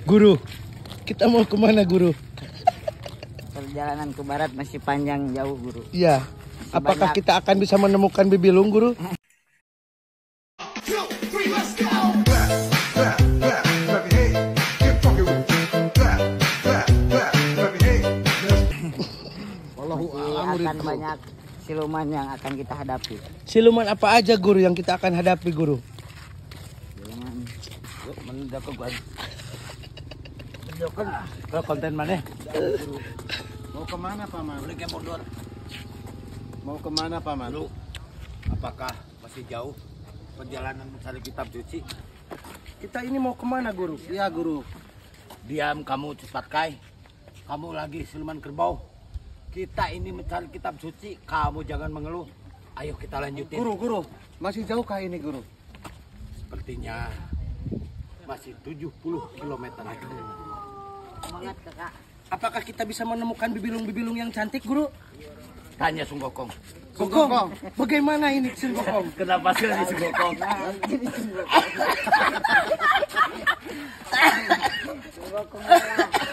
Guru, kita mau kemana, Guru? Perjalanan ke barat masih panjang jauh, Guru. Iya. Apakah kita akan bisa menemukan Bibilung, Guru? Masih akan banyak siluman yang akan kita hadapi. Siluman apa aja, Guru, yang kita akan hadapi, Guru? Siluman. Kalau konten mana? Mau kemana, Paman? Mau kemana, Paman? Lu, apakah masih jauh perjalanan mencari kitab suci? Kita ini mau kemana, Guru? Iya, Guru. Diam kamu, cepat kai. Kamu lagi siluman kerbau. Kita ini mencari kitab suci, kamu jangan mengeluh. Ayo kita lanjutin. Guru, Guru, masih jauhkah ini, Guru? Sepertinya masih 70 km lagi. Semangat, Kakak. Apakah kita bisa menemukan bibilung-bibilung yang cantik, Guru? Tanya Sun Gokong. Gokong, bagaimana ini Sun Gokong? Kenapa sih ini Sun Gokong?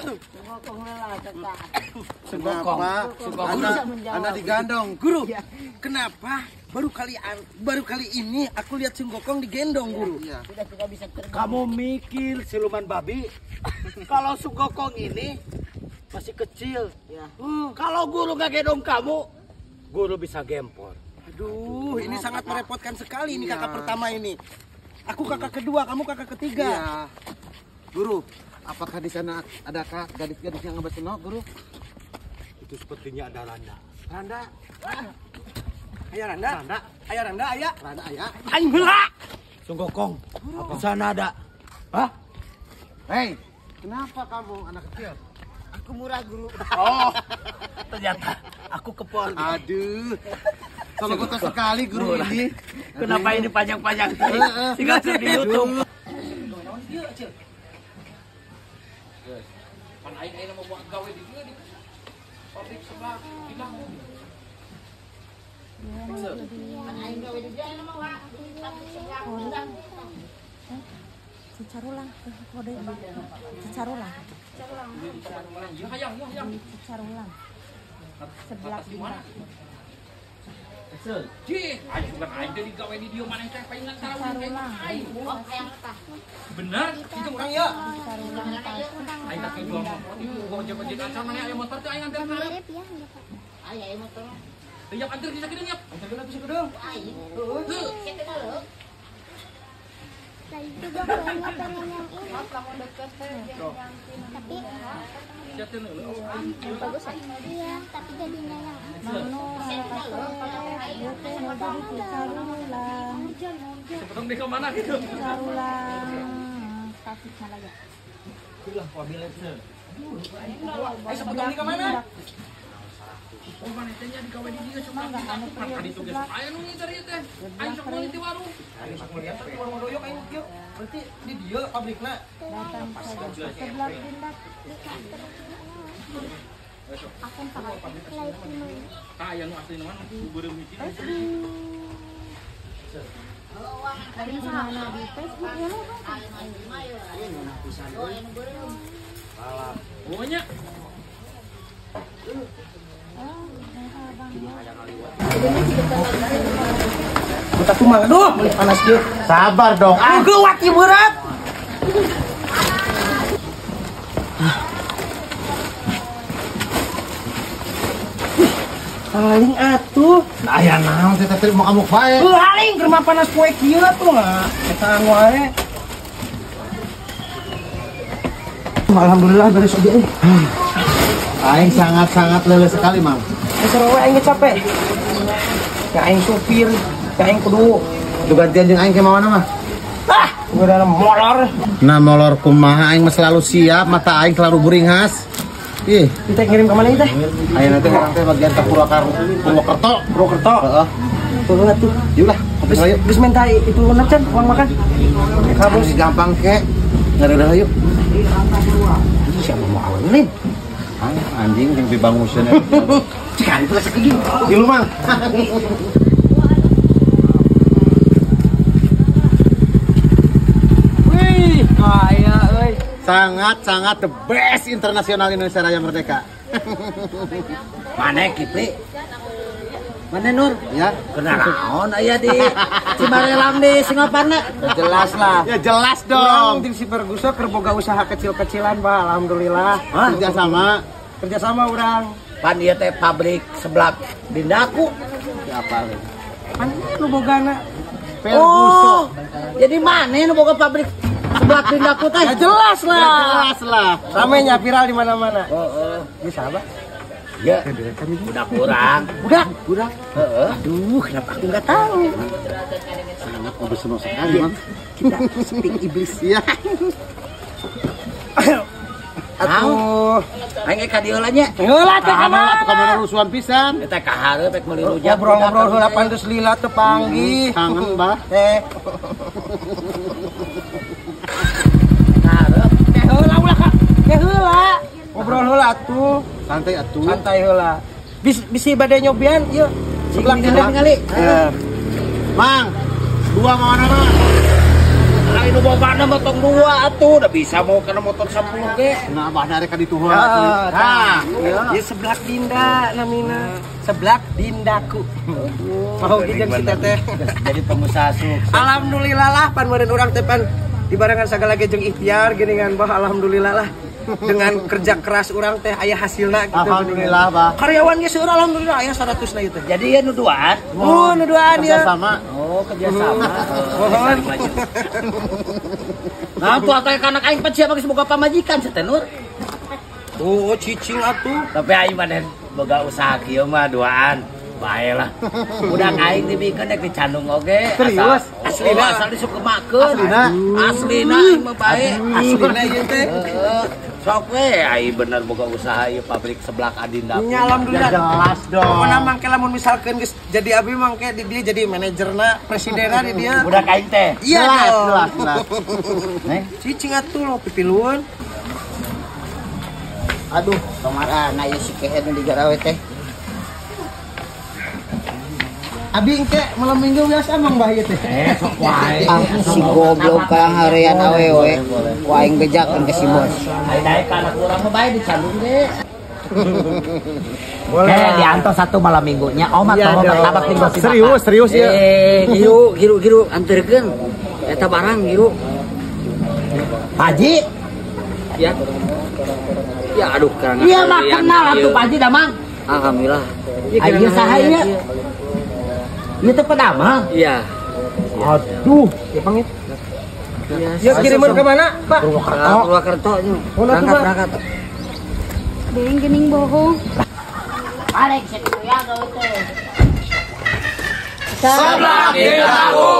Sun Gokong lelah, Kakak. Sun Gokong. Anda digandong, Guru. Kenapa baru kali ini aku lihat Sun Gokong digendong, Guru? Iya. Sudah tidak bisa terbang. Kamu mikir siluman babi. Kalau Sun Gokong ini masih kecil. Ya. Kalau guru nggak gendong kamu, guru bisa gempor. Aduh, ini sangat merepotkan sekali ini Iya. kakak pertama ini. Aku kakak kedua, kamu kakak ketiga. Iya. Guru, apakah di sana ada gadis-gadis yang ngebesenok, Guru? Itu sepertinya ada Randa. Randa. Ayah Randa. Randa. Ayah Randa, ayah. Randa, ayah. Aing heula. Sun Gokong, di sana ada. Hah? Hei, kenapa kamu anak kecil? Aku murah, Guru. Oh, ternyata aku kepol. Aduh, kalau kotor sekali, Guru ini. Kenapa ini panjang-panjang? Singkat di YouTube. Cicarulang, kode Cicarulang. Cicarulang. Sebelah mana? Benar, itu orang ya. Aing tak jual motor, gojek-gojek acan mana aya motor teh aing anter ka. Aya aya motor. Teu yap anter bisa kedeung yap. Anter bisa kedeung. Heuh. Saya juga pengen yang ini. Tapi bagus ya? Iya, tapi jadinya yang Sepotong deh ke mana gitu? Cicarulang, Tasikmalaya. Ayo sepotong ke mana? Oh, mana teh nya digawe di dieu sok ka ditu geus aya nu ngitar ieu teh. Aing sok meuli ti warung. Aing sok meuli ti warung doyok aing kieu. Berarti di dieu pabrikna. Datang saja sebelah tindak. Aku pakai Tah aya nu asli mah nu beureum hiji. Di mana di Facebook ya lo? Oh nya. Kita tuh aduh, beli panas dia. Sabar dong. Ah, geuwat ieu berat. Haling atuh. Nah, aya naon teh teh mau kamu bae. Heuh, haling keur mah panas poe kieu tuh mah. Eta wae. Alhamdulillah beres oge euy. Aing sangat-sangat lelah sekali, Mang. Seru we aing capek. Ya aing supir, ya aing kudu gantian jeung aing ke mana mah? Ah, udah molor. Nah, molor kumaha aing mah selalu siap, mata aing selalu buringhas. Ih, kita ngirim ke mana ini teh? Ayeuna teh urang teh bagian ka Purwokerto. Purwokerto. Heeh. Tuh atuh. Yuk lah, Terus, terus minta itu can uang makan. Kamu sih gampang kek. Ngareudah yuk. Siapa mau awalin? Anjing yang dibangusin. Cek itu lagi. Di rumah. Wih, kaya euy. Sangat-sangat the best internasional Indonesia Raya Merdeka. Mana Kipli? Mana Nur? Ya, Kenalaon aya di Cibarelang di Singaparna. Ya jelas lah. Ya jelas dong. Urang si Ferguso keur boga usaha kecil-kecilan, Pak. Alhamdulillah. Hah? Kerjasama. Kerjasama urang. Pan ieu teh pabrik seblak Dindaku. Siapa? Pan nu bogana. Ferguso. Oh, jadi mana nu boga pabrik seblak Dindaku teh? Ya jelas lah. Ya jelas lah. Ramenya viral di mana-mana. Heeh. Bisa apa? Ya, budak urang. Budak? Budak. Heeh. Aduh, kenapa aku nggak tahu? Sangat profesional sekali, Bang. Kita speak iblis. Iya. Atuh, Aing ka dieu heula nya. heula teh ka mana? Atuh kamana rusuhan pisan. Eta ka hareup rek meuli rujak. Ngobrol-ngobrol heula pan geus lila teu panggih. Kangen, Bah. Eh, Ka hareup. teh heula ulah ka. Teh heula. Ngobrol heula atuh. Santai atuh. Santai heula. Bisi bade nyobian ieu. Seblak Seblak Dinda. ningali. Eh. Mang, dua mau mana, Mang? Lain nu bogana mah tong dua atuh, udah bisa mau kana motor 10 ge. Nah, bah rek ka ditu heula atuh. Nah, ieu seblak Dinda namina. Seblak Dindaku. Mau jeung si teteh. Jadi pengusaha sukses. Alhamdulillah lah pan meureun urang teh pan dibarengan sagala ge jeung ikhtiar geuningan bah alhamdulillah lah. Dengan kerja keras urang teh aya hasilna gitu. Alhamdulillah, Bah. Karyawan ge seueur alhamdulillah aya 100 na ieu teh. Jadi ya nu duaan. Oh, nu duaan ya. Kerjasama. Oh, kerjasama. Mohon. Nah, tuh atuh ka anak aing pan siapa geus boga pamajikan sia teh Nur. Oh, cicing atuh. Tapi aing mah boga usaha kieu mah duaan. Bae lah. Budak aing dibikeun rek dicandung oge. Serius? Aslina asal disukemakeun. Aslina? Aslina aing mah bae. Aslina ieu teh. Sok we aing bener boga usaha ieu pabrik seblak Adinda. Nya alhamdulillah. Ya jelas dong. Pokona mangke lamun misalkeun geus jadi abi mangke di dia jadi manajerna, presidenna di dia. Budak aing teh. Iya Jelas, dong. jelas, jelas. Cicing atuh lo pipiluan. Aduh, kamarana ieu si kehed nu digarawe teh. Abi engke malam minggu biasa emang bah ieu teh. Sok wae. Ah, si goblok kalang harean awewe. Ku aing bejakeun ke si bos. Aing daek ka anak urang mah bae dicandung ge. Boleh. Diantos satu malam minggunya. Oh, mah Iya tolong dong. martabak minggu si Serius, serius ya. Giru, giru, giru, anterkeun. Eta barang giru. Haji. Ya. Ya aduh karang. Iya mah kenal atuh Pak Haji damang. Alhamdulillah. Ayo saha ieu? Ieu teh pedamang. Iya. Aduh, ya pangit. Ya kiriman ke mana, Pak? Purwakarta. Berangkat, berangkat. Deng gening bohong. Balik situ ya gawe teh. Seblak Dindaku.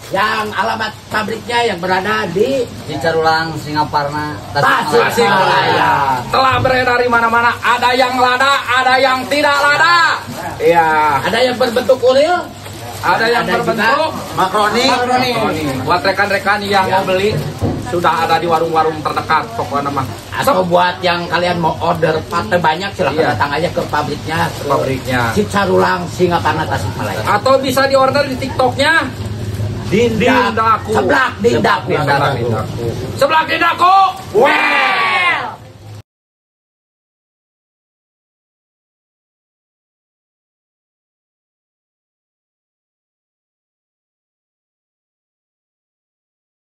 Yang alamat pabriknya yang berada di Cicarulang Singaparna Tasikmalaya. Telah beredar di mana-mana, ada yang lada, ada yang tidak lada. Iya, Ada yang berbentuk uril, ada yang Ada berbentuk Makroni. makroni. Buat rekan-rekan yang mau beli sudah ada di warung-warung terdekat pokoknya mah. atau buat yang kalian mau order pate banyak silahkan Iya. datang aja ke pabriknya, ke Pabriknya. Cicarulang Singaparna Tasikmalaya. Atau bisa diorder di TikToknya Dinda Dindaku. Seblak Dindaku. Seblak Dindaku. Seblak Dindaku. Weh.